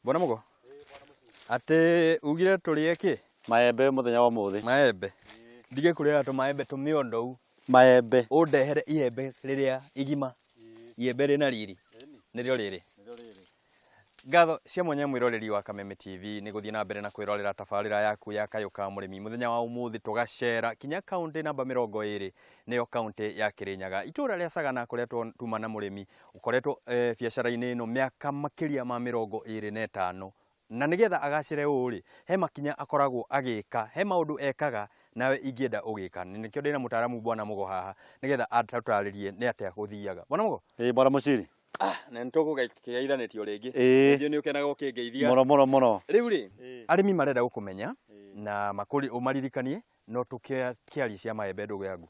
Bwana Mugo, atĩ ugire tũrĩe kĩ? Maembe mũthenya wa ũmũthĩ. Maembe. Ndige kũrĩaga tũmaembe tũmĩondou. Maembe. Ũndehere iembe rĩrĩa igima. Iembe rĩna riri. Nĩrĩo rĩrĩ. Ngatho cia mwanya mwĩroreri wa Kameme TV nĩ gũthiĩ na mbere na kwĩrorera tabarĩra yaku ya Kayũ ka Mũrĩmi. Mũthenya wa ũmũthĩ tũgacera kinya kaũntĩ namba 20 nĩyo kaũntĩ ya Kĩrĩnyaga. Itũra rĩa Sagana kũrĩa tuma na mũrĩmi ũkoretwo biacara-inĩ ĩno mĩaka makĩria ma 25. Na nĩgetha agacĩre ũũ rĩ, he makinya akoragwo agĩka, he maũndũ ekaga nawe ingĩenda ũgĩka. Na nĩkĩo ndĩna mũtaramu Bwana Mũgo haha nĩgetha atũtarĩrie nĩ atĩa gũthiaga. Bwana Mũgo. Ĩĩ Bwana Mũciri. Ah, na nĩ tũkũgeithanĩtio rĩngĩ. Ĩĩ. Nĩ ũkenaga ũkĩngeithia. Mũno mũno mũno. Rĩu rĩ, arĩmi marenda gũkũmenya na makũri ũmaririkanie no tũkĩarie cia maembe ndũgũ yangu.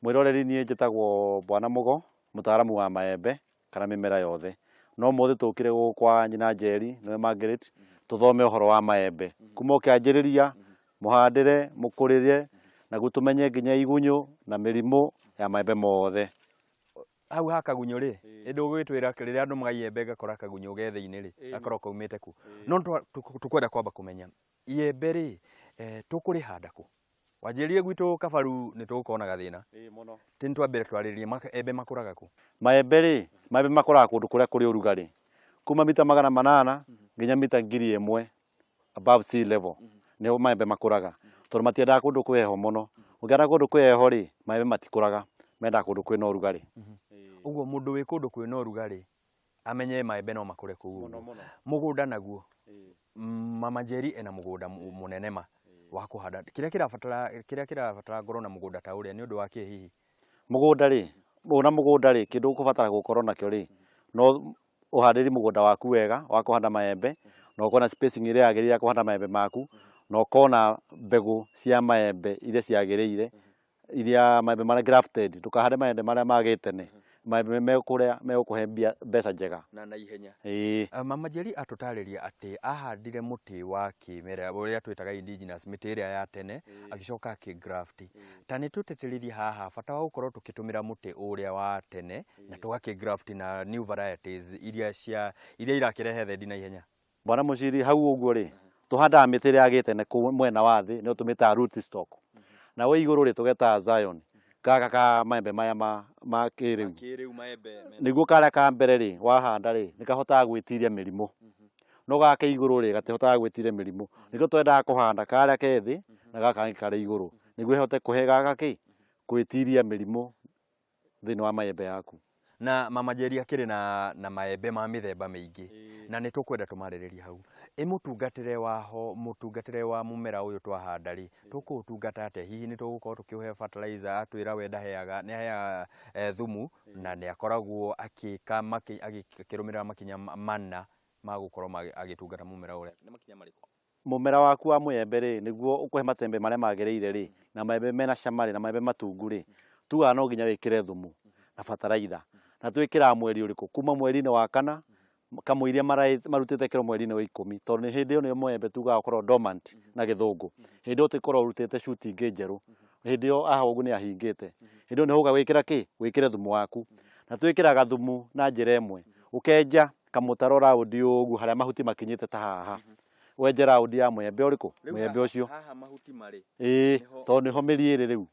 Mwĩroreri niĩ njĩtagwo Bwana Mũgo, mũtaaramu wa maembe kana mĩmera yothe. No ũmũthĩ tũkire gũkũ kwa nyina Njeri nĩwe Margaret, tũthome ũhoro wa maembe. Kuma ũkĩanjĩrĩria, mũhandĩre, mũkũrĩre, naguo tũmenye nginya igunyũ na mĩrimũ ya maembe mothe. Hau ha kagunyũ rĩ, ĩ ndũgũgĩtwĩra rĩrĩa andũ maga iembe ngakora kagunyũ ge thĩinĩ rĩ, gakoragwo kaumĩte kũ? No tũkwenda kwamba kũmenya iembe rĩ, tũkũrĩhanda kũ? Wanjĩrire gwitũ Kabaru nĩ tũgũkorwo na gathĩna. Ti nĩ twambere twarĩrĩrie maembe makũraga kũ? Maembe rĩ, maembe makũraga kũndũ kũrĩa kũrĩ ũrugarĩ. Kuma mita 800 nginya mita 1000 above sea level nĩho maembe makũraga. Tondũ matiendaga kũndũ kwĩ heho mũno. Ũngĩhanda kũndũ kwĩ heho rĩ, maembe matikũraga. Mendaga kũndũ kwĩna ũrugarĩ. Ũguo mũndũ wĩ kũndũ kwĩna ũrugarĩ amenye maembe no makũre kũu ũguo. Mũgũnda naguo, Mama Njeri ena mũgũnda mũnene ma wa kũhanda. Kĩrĩa kĩrabatara, kĩrĩa kĩrabatara ngorwo na mũgũnda ta ũrĩa nĩ ũndũ wa kĩ hihi? Mũgũnda rĩ, ũna mũgũnda rĩ, kĩndũ ũkũbatara gũkorwo nakĩo rĩ, no ũharĩrie mũgũnda waku wega wa kũhanda maembe, na ũkorwo na spacing ĩrĩa yagĩrĩire ya kũhanda maembe maku, na ũkorwo na mbegũ cia maembe iria ciagĩrĩire, iria maembe marĩa grafted, ndũkahande maembe marĩa ma gĩtene, maembe mekũrĩa megũkũhe mbia mbeca njega. Na naihenya. Ĩĩ. Mama Njeri atũtarĩria atĩ ahandire mũtĩ wa kĩmerera ũrĩa twĩtaga indigenous, mĩtĩ ĩrĩa ya tene, agĩcoka akĩ graft. Ta nĩ tũtĩtĩrithie haha bata wa gũkorwo tũkĩtũmĩra mũtĩ ũrĩa wa tene na tũgakĩ graft na new varieties iria cia iria irakĩrehe thendi na ihenya. Bwana Mũciri, hau ũguo rĩ, tũhandaga mĩtĩ ĩrĩa ya gĩtene kũu mwena wa thĩ nĩyo tũmĩtaga root stock. Na wĩ igũrũ rĩ, tũgetaga scion, gaka ka maembe maya ma ma kĩrĩu. Kĩrĩu maembe. Nĩguo karĩa ka mbere rĩ, wahanda rĩ, nĩ kahotaga gwĩtiria mĩrimũ. No gaka ke igũrũ rĩ, gatihotaga gwĩtiria mĩrimũ. Nĩkĩo twendaga kũhanda karĩa ke thĩ na gaka kangĩ karĩ igũrũ, nĩguo ĩhote kũhe gaka kĩ, gwĩtiria mĩrimũ thĩinĩ wa maembe yaku. Na Mama Njeri akĩrĩ na, na maembe ma mĩthemba mĩingĩ na nĩ tũkwenda tũmarĩrĩrie hau. Ĩ mũtungatĩre waho, mũtungatĩre wa mũmera ũyũ twahanda rĩ, tũkũũtungata atĩa? Hihi nĩ tũgũkorwo tũkĩũhe fertilizer atwĩra we ndaheaga, nĩ aheaga thumu na nĩ akoragwo agĩka akĩrũmĩrĩra makinya mana ma gũkorwo agĩtungata mũmera ũrĩa. Nĩ makinya marĩkũ? Mũmera waku wa mũembe rĩ, nĩguo ũkũhe maembe marĩa magĩrĩire rĩ, na maembe mena cama rĩ, na maembe matungu rĩ, tugaga no nginya wĩkĩre thumu na bataraitha. Na twĩkĩraga mweri ũrĩkũ? Kuma mweri-inĩ wa kana, kamũiria marutĩte kĩro mweri-inĩ wa 10, tondũ nĩ hĩndĩ ĩyo nĩyo mũembe tugaga ũkoragwo dormant na gĩthũngũ. Hĩndĩ ĩyo ũtĩkoragwo ũrutĩte shoot ingĩ njerũ. Hĩndĩ ĩyo haha ũguo nĩ ahingĩte. Hĩndĩ ĩyo nĩho ũka wĩkĩra kĩ? Wĩkĩre thumu waku. Na twĩkĩraga thumu na njĩra ĩmwe, ũkenja kamũtaro round ũguo harĩa mahuti makinyĩte ta haha. Wenje round ya mũembe ũrĩkũ? Mũembe ũcio. Haha mahuti marĩ. Ĩĩ, tondũ nĩho mĩri ĩrĩ rĩu.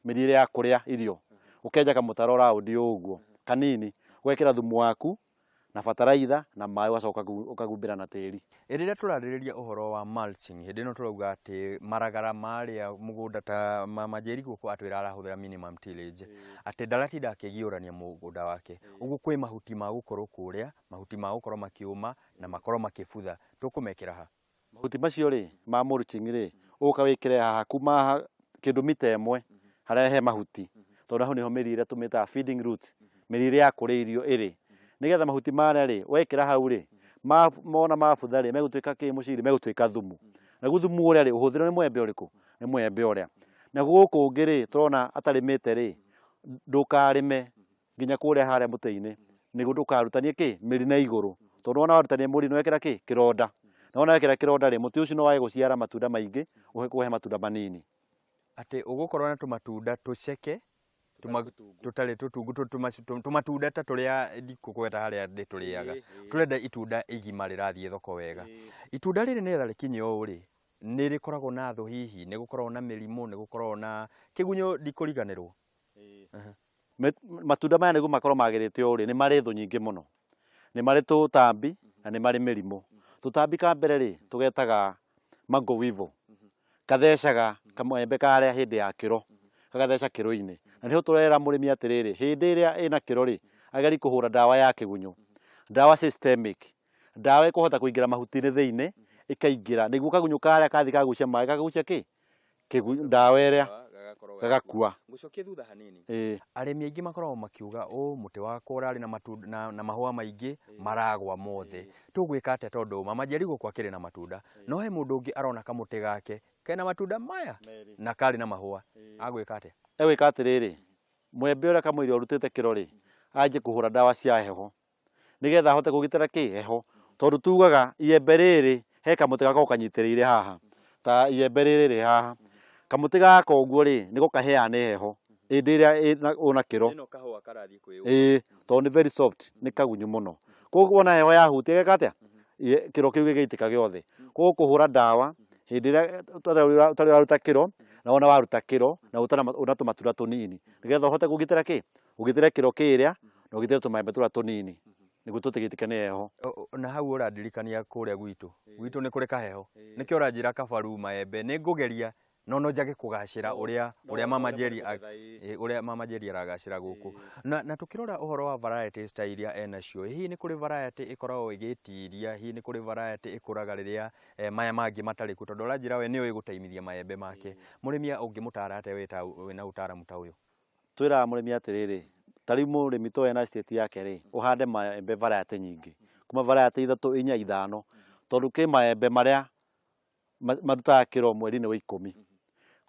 Mĩri ĩrĩa ya kũrĩa irio. Ũkenja kamũtaro round ũguo kanini, ũgekĩra thumu waku na bataraitha na maĩ ũgacoka ũkahumbĩra na tĩri. Rĩrĩa tũrarĩrĩria ũhoro wa mulching, hĩndĩ ĩno tũrauga atĩ maragara marĩa mũgũnda ta Mama Njeri gũkũ atwĩra arahũthĩra minimum tillage, atĩ ndaratinda akĩgiũrania mũgũnda wake. Ũguo kwĩ mahuti ma gũkorwo kũrĩa, mahuti ma gũkorwo makĩũma na makorwo makĩbutha. Tũkũmekĩra ha? Mahuti macio rĩ, ma mulching rĩ, ũgũka wĩkĩre haha kuma haha kĩndũ mita 1 harĩa he mahuti, tondũ hau nĩho mĩri ĩrĩa tũmĩtaga feeding roots, mĩri ĩrĩa ya kũrĩa irio ĩrĩ. Nĩgetha mahuti marĩa rĩ, wekĩra hau rĩ, mona mabutha rĩ, megũtuĩka kĩ mũciri, megũtuĩka thumu. Naguo thumu ũrĩa rĩ, ũhũthĩrwo nĩ mũembe ũrĩkũ? Nĩ mũembe ũrĩa. Naguo gũkũ ũngĩ rĩ, tũrona atarĩmĩte rĩ, ndũkarĩme nginya kũrĩa harĩa mũtĩ-inĩ, nĩguo ndũkarutanie kĩ? Mĩri na igũrũ. Tondũ wona warutania mũri nĩ wekĩra kĩ? Kĩronda. Na wona wekĩra kĩronda rĩ, mũtĩ ũcio no wage gũciara matunda maingĩ, ũkũhe matunda manini. Atĩ ũgũkorwo na tũmatunda tũceke. Tũtarĩ tũtungu tũmatunda ta tũrĩa ndikũgweta harĩa ndĩtũrĩaga. Tũrenda itunda igima rĩrathiĩ thoko wega. Itunda rĩrĩ nĩgetha rĩkinye ũũ rĩ, nĩ rĩkoragwo na thũ hihi, nĩ gũkoragwo na mĩrimũ, nĩ gũkoragwo na kĩgunyũ, ndikũriganĩrwo. Matunda maya nĩguo makorwo magĩrĩte ũũ rĩ, nĩ marĩ thũ nyingĩ mũno. Nĩ marĩ tũtambi na nĩ marĩ mĩrimũ. Tũtambi ka mbere rĩ, tũgetaga mango weevil. Kathecaga kamwembe karĩa hĩndĩ ya kĩro, gagatheca kĩro-inĩ. Na nĩho tũrera mũrĩmi atĩrĩrĩ, hĩndĩ ĩrĩa ĩna kĩro rĩ, agerie kũhũra ndawa ya kĩgunyũ. Ndawa systemic. Ndawa ĩkũhota kũingĩra mahuti-inĩ thĩinĩ, ĩkaingĩra nĩguo kagunyũ karĩa kathiĩ kagucia maĩ, kakagucia kĩ? Ndawa ĩrĩa gagakua. Ngũcokie thutha hanini. Arĩmi aingĩ makoragwo makiuga ũ mũtĩ wakwa ũrarĩ na matunda na mahũa maingĩ maragwa mothe. Tũgwĩka atĩa tondũ Mama Njeri gũkũ akĩrĩ na matunda, no he mũndũ ũngĩ arona kamũtĩ gake kena matunda maya na karĩ na mahũa, agwĩka atĩa? Egwĩka atĩrĩrĩ, mwembe ũrĩa kamũira ũrutĩte kĩro rĩ, anjie kũhũra ndawa cia heho nĩgetha ahote kũgitĩra kĩ heho, tondũ tugaga iembe rĩrĩ he kamũtĩ gakoragwo kanyitĩrĩire haha, ta iembe rĩrĩ rĩ haha, kamũtĩ gaka ũguo rĩ, nĩko kaheaga nĩ heho hĩndĩ ĩrĩa ũna kĩro. Ĩno kahũa karathiĩ kwĩyũa. Ĩĩ, tondũ nĩ very soft, nĩ kagunyu mũno. Koguo wona heho yahutia geka atĩa? Kĩro kĩu gĩgĩitĩka gĩothe. Koguo kũhũra ndawa hĩndĩ ĩrĩa ũtarĩ ũraruta kĩro, na wona waruta kĩro na ũna tũmatunda tũnini, nĩgetha ũhote kũgitĩra kĩ? Ũgitĩre kĩro kĩrĩa na ũgitĩre tũmaembe tũrĩa tũnini nĩguo tũtigĩitĩke nĩ heho. Na hau ũrandirikania kũrĩa gwitũ. Gwitũ nĩ kũrĩ kaheho. Nĩkĩo ũranjĩra kabaru maembe, nĩ ngũgeria no no njage kũgacĩra ũrĩa Mama Njeri ũrĩa Mama Njeri aragacĩra gũkũ. Na tũkĩrora ũhoro wa varieties ta iria enacio, hihi nĩ kũrĩ variety ĩkoragwo ĩgĩtiria, hihi nĩ kũrĩ variety ĩkũraga rĩrĩa maya mangĩ matarĩ kuo, tondũ ũranjĩra we nĩũĩ gũtaimithia maembe make. Mũrĩmi ũngĩmũtara atĩa we ta wĩna ũtaramu ta ũyũ? Twĩraga mũrĩmi atĩrĩrĩ, ta rĩu mũrĩmi to ena estate yake rĩ, ũhande maembe variety nyingĩ, kuma variety 3, 4, 5, tondũ kwĩ maembe marĩa marutaga kĩro mweri-inĩ wa 10,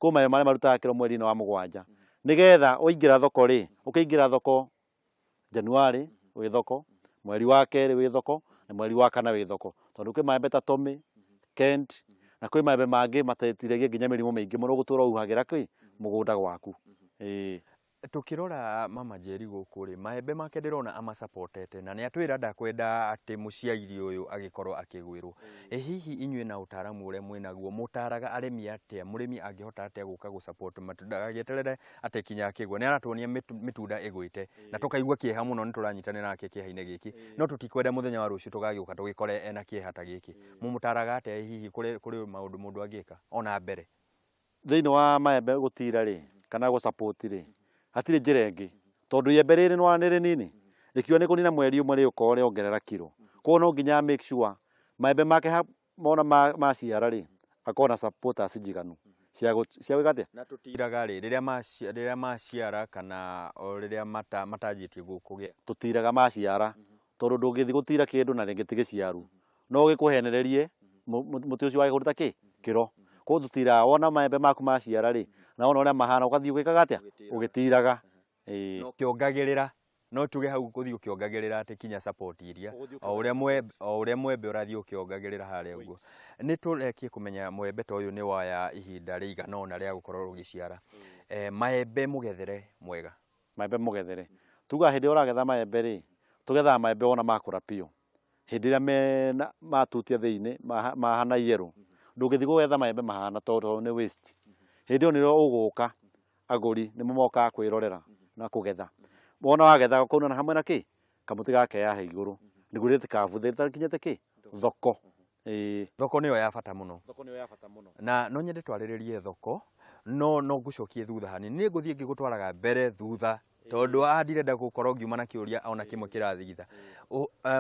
kwĩ maembe marĩa marutaga kĩro mweri-inĩ wa 7, nĩgetha waingĩra thoko rĩ, ũkĩingĩra thoko Januari wĩ thoko, mweri wa 2 wĩ thoko, na mweri wa 4 wĩ thoko, tondũ kwĩ maembe ta Tommy, Kent, na kwĩ maembe mangĩ matetiragia nginya mĩrimũ mĩingĩ mũno ũgũtũra ũhuhagĩra kĩ mũgũnda gwaku. Tũkĩrora Mama Njeri gũkũ rĩ, maembe make ndĩrona amasapotete na nĩ atwĩra ndakwenda atĩ mũciairi ũyũ agĩkorwo akĩgwĩrwo. Hihi inyuĩ na ũtaaramu ũrĩa mwĩnaguo mũtaraga arĩmi atĩa, mũrĩmi angĩhota atĩa gũka gũ support matunda agĩeterere atĩ kinya akĩgwe? Nĩ aratuonia mĩtunda ĩgwĩte na tũkaigua kĩeha mũno, nĩ tũranyitanĩra nake kĩeha-inĩ gĩkĩ, no tũtikwenda mũthenya wa rũciũ tũgagĩũka tũgĩkore ena kĩeha ta gĩkĩ. Mũmũtaraga atĩa hihi kũrĩ maũndũ mũndũ angĩka ona mbere? Thĩinĩ wa maembe gũtira rĩ, kana gũ support rĩ, hatirĩ njĩra ĩngĩ, tondũ iembe rĩrĩ nĩwona nĩ rĩnini, rĩkiuga nĩ kũnina mweri ũmwe rĩgũkorwo rĩongerera kiro. Koguo no nginya make sure maembe make mona maciara rĩ, akorwo na supporters njiganu cia gwĩka atĩa? Na tũtiraga rĩ, rĩrĩa maciara kana o rĩrĩa matanjĩtie kũgĩa? Tũtiraga maciara, tondũ ndũngĩthiĩ gũtira kĩndũ na rĩngĩ ti gĩciaru, no gĩkũhenererie mũtĩ ũcio wage kũruta kĩ? Kĩro. Koguo tũtiraga, wona maembe maku maciara rĩ, na wona ũrĩa mahana ũgathiĩ ũgĩkaga atĩa? Ũgĩtiraga. No ũkĩongagĩrĩra, no tuge hau ũthiĩ ũkĩongagĩrĩra atĩ kinya support iria, o ũrĩa mwembe ũrathiĩ ũkĩongagĩrĩra harĩa ũguo. Nĩ tũrekie kũmenya mwembe ta ũyũ nĩ waya ihinda rĩigana ũna rĩa gũkorwo ũgĩciara. Maembe mũgethere mwega. Maembe mũgethere. Tugaga hĩndĩ ĩrĩa ũragetha maembe rĩ, tũgethaga maembe wona makũra biũ. Hĩndĩ ĩrĩa mena matutia thĩinĩ, mahana yellow. Ndũngĩthiĩ kũgetha maembe mahana tondũ nĩ waste. Hĩndĩ ĩyo nĩrĩo ũgũka, agũri nĩmo mokaga kwĩrorera na kũgetha. Wona wagetha ũkaunana hamwe na kĩ? Kamũtĩ gakeyaha igũrũ nĩguo rĩtikabuthe rĩtakinyĩte kĩ? Thoko. Thoko nĩyo ya bata mũno. Thoko nĩyo ya bata mũno. Na no nyende twarĩrĩrie thoko, no no ngũcokie thutha hanini. Niĩ ngũthiĩ ngĩgũtwaraga mbere thutha, tondũ haha ndirenda gũkorwo ngiuma na kĩũria ona kĩmwe kĩrathigitha.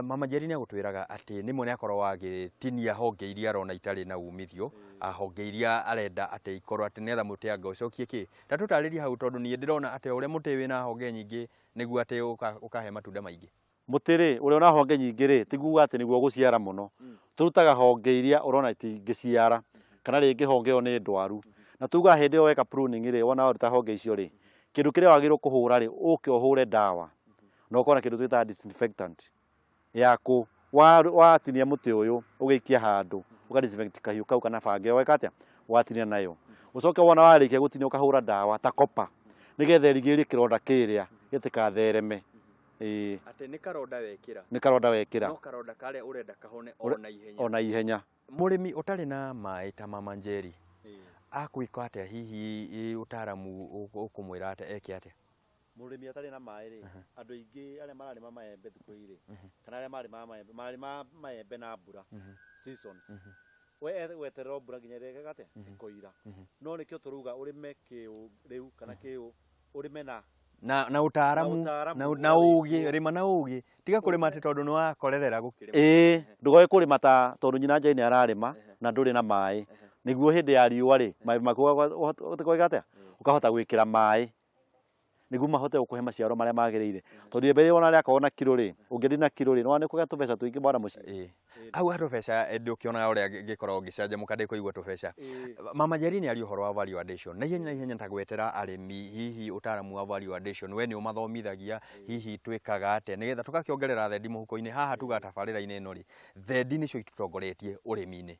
Mama Njeri nĩ agũtwĩraga atĩ rĩmwe nĩ akoragwo agĩtinia honge iria arona itarĩ na umithio, honge iria arenda atĩ ikorwo atĩ nĩgetha mũtĩ anga ũcokie kĩ. Ta tũtarĩrie hau, tondũ niĩ ndĩrona atĩ o ũrĩa mũtĩ wĩna honge nyingĩ nĩguo atĩ ũkahe matunda maingĩ. Mũtĩ rĩ, ũrĩa ũna honge nyingĩ rĩ, ti kuga atĩ nĩguo ũgũciara mũno. Tũrutaga honge iria ũrona itingĩciara, kana rĩngĩ honge ĩyo nĩ ndwaru. Na tugaga hĩndĩ ĩyo weka pruning rĩ, wona waruta honge icio rĩ, kĩndũ kĩrĩa wagĩrĩirwo kũhũra rĩ, ũke ũhũre ndawa. Na ũkorwo na kĩndũ twĩtaga disinfectant ya kũ watinia mũtĩ ũyũ ũgĩikia handũ, ũka disinfect kahiũ kau kana banga ĩyo weka atĩa? Watinia nayo. Ũcoke wona warĩkia gũtinia ũkahũra ndawa ta copper. Nĩgetha ĩrigĩrĩrie kĩronda kĩrĩa gĩtikathereme. Ĩĩ. Atĩ nĩ karonda wekĩra. Nĩ karonda wekĩra. No karonda karĩa ũrenda kahone o na ihenya. O na ihenya. Mũrĩmi ũtarĩ na maĩ ta Mama Njeri akwĩka atĩa? Hihi ũtaaramu ũkũmwĩra atĩa eke atĩa? Mũrĩmi atarĩ na maĩ rĩ, andũ aingĩ arĩa mararĩma maembe thikũ ici rĩ, kana arĩa marĩmaga maembe, mararĩma maembe na mbura, seasons. We weterera mbura nginya ĩrĩa ĩgeka atĩa? Ĩkoira. No nĩkĩo tũrauga ũrĩme kĩũ rĩu kana kĩũ ũrĩme na na ũtaaramu na ũgĩ, rĩma na ũgĩ, tiga kũrĩma atĩ tondũ nĩ wakorerera gũkĩrĩma. Ĩĩ, ndũgoe kũrĩma ta tondũ nyina Njeri nĩ ararĩma na ndũrĩ na maĩ. Nĩguo hĩndĩ ya riũa rĩ, maembe maku ũhote gwĩka atĩa? Ũkahota gwĩkĩra maĩ nĩguo mahote gũkũhe maciaro marĩa magĩrĩire. Tondũ iembe rĩrĩ ona rĩakorwo na kiro rĩ, ũngĩendia na kiro rĩ, nĩwona nĩ ũkũgĩa tũbeca tũingĩ bwana mũciĩ. Ĩĩ. Hau ha tũbeca ndũkĩonaga ũrĩa ngĩkoragwo ngĩcanjamũka ndĩkũigua tũbeca. Mama Njeri nĩ aria ũhoro wa value addition. Na ihenya na ihenya ta gwetera arĩmi hihi ũtaaramu wa value addition, we nĩ ũmathomithagia hihi twĩkaga atĩa nĩgetha tũgakĩongerera thendi mũhuko-inĩ. Haha tuga tabarĩra-inĩ ĩno rĩ, thendi nĩcio itutongoretie ũrĩmi-inĩ.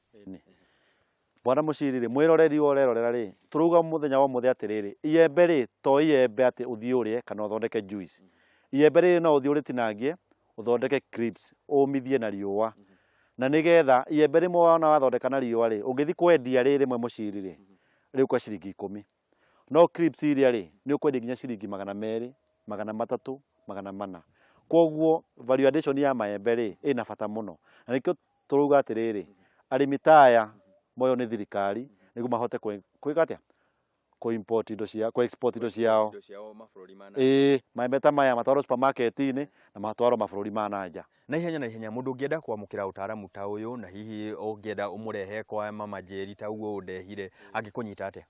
Bwana Mũciri rĩ, mwĩroreri ũyũ ũrerorera rĩ, tũrauga mũthenya wa ũmũthĩ atĩrĩrĩ, iembe rĩ, to iembe atĩ ũthiĩ ũrĩe kana ũthondeke juice. Iembe rĩrĩ no ũthiĩ ũrĩtinangie, ũthondeke crisps, ũmithie na riũa. Na nĩgetha iembe rĩmwe wona wathondeka na riũa rĩ, ũngĩthiĩ kwendia rĩ rĩmwe Mũciri rĩ, rĩũka ciringi 10. No crisps iria rĩ, nĩ ũkwendia nginya ciringi 200, 300, 400. Koguo value addition ya maembe rĩ, ĩna bata mũno. Na nĩkĩo tũrauga atĩrĩrĩ, arĩmi ta aya moywo nĩ thirikari nĩguo mahote gwĩka atĩa? Kũ-import indo cia, kũ-export indo ciao. Ĩĩ, maembe ta maya matwarwo supermarket-inĩ na matwarwo mabũrũri ma na nja. Na ihenya mũndũ ũngĩenda kwamũkĩra ũtaaramu ta ũyũ na hihi ũngĩenda ũmũrehe kwa Mama Njeri ta ũguo ũndehire, angĩkũnyita atĩa?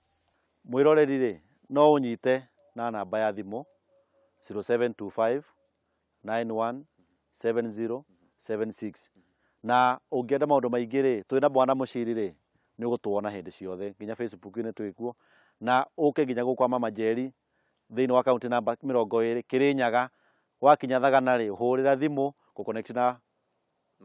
Mwĩroreri rĩ, no ũnyite na namba ya thimũ 0725 91 70 76. Na ũngĩenda maũndũ maingĩ rĩ, twĩna Bwana Mũciri rĩ, nĩ ũgũtuona hĩndĩ ciothe nginya Facebook-inĩ twĩkuo, na ũke nginya gũkũ kwa Mama Njeri thĩinĩ wa kaunti namba 20 Kĩrĩnyaga. Wakinya Thagana rĩ, hũrĩra thimũ gũ connect na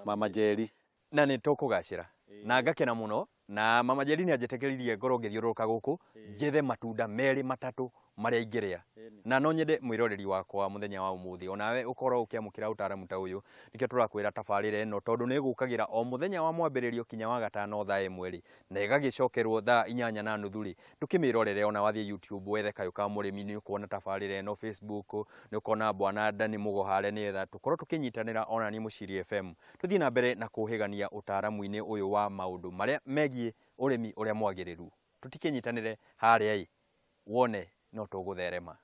Mama Njeri. Na nĩ tũkũgacĩra na ngakena mũno na Mama Njeri nĩ anjĩtĩkĩririe ngorwo ngĩthiũrũrũka gũkũ njethe matunda 2 3 marĩa ingĩrĩa. Na no nyende mwĩroreri wakwa mũthenya wa ũmũthĩ onawe ũkorwo ũkĩamũkĩra ũtaaramu ta ũyũ. Nĩkĩo tũrakwĩra tabarĩra ĩno tondũ nĩ ĩgũkagĩra o mũthenya wa mwambĩrĩrio kinya wa gatano thaa 1 rĩ, na ĩgagĩcokerwo thaa 8:30 rĩ. Ndũkĩmĩrorere ona wathiĩ YouTube wethe Kayũ ka Mũrĩmi nĩ ũkuona tabarĩra ĩno, Facebook nĩ ũkona Bwana Dani Mũgo harĩa, nĩgetha tũkorwo tũkĩnyitanĩra ona niĩ Mũciri FM tũthiĩ na mbere na kũhĩgania ũtaaramu-inĩ ũyũ wa maũndũ marĩa megiĩ ũrĩmi ũrĩa mwagĩrĩru. Tũtikĩnyitanĩre harĩa ĩ, wone no tũgũtherema.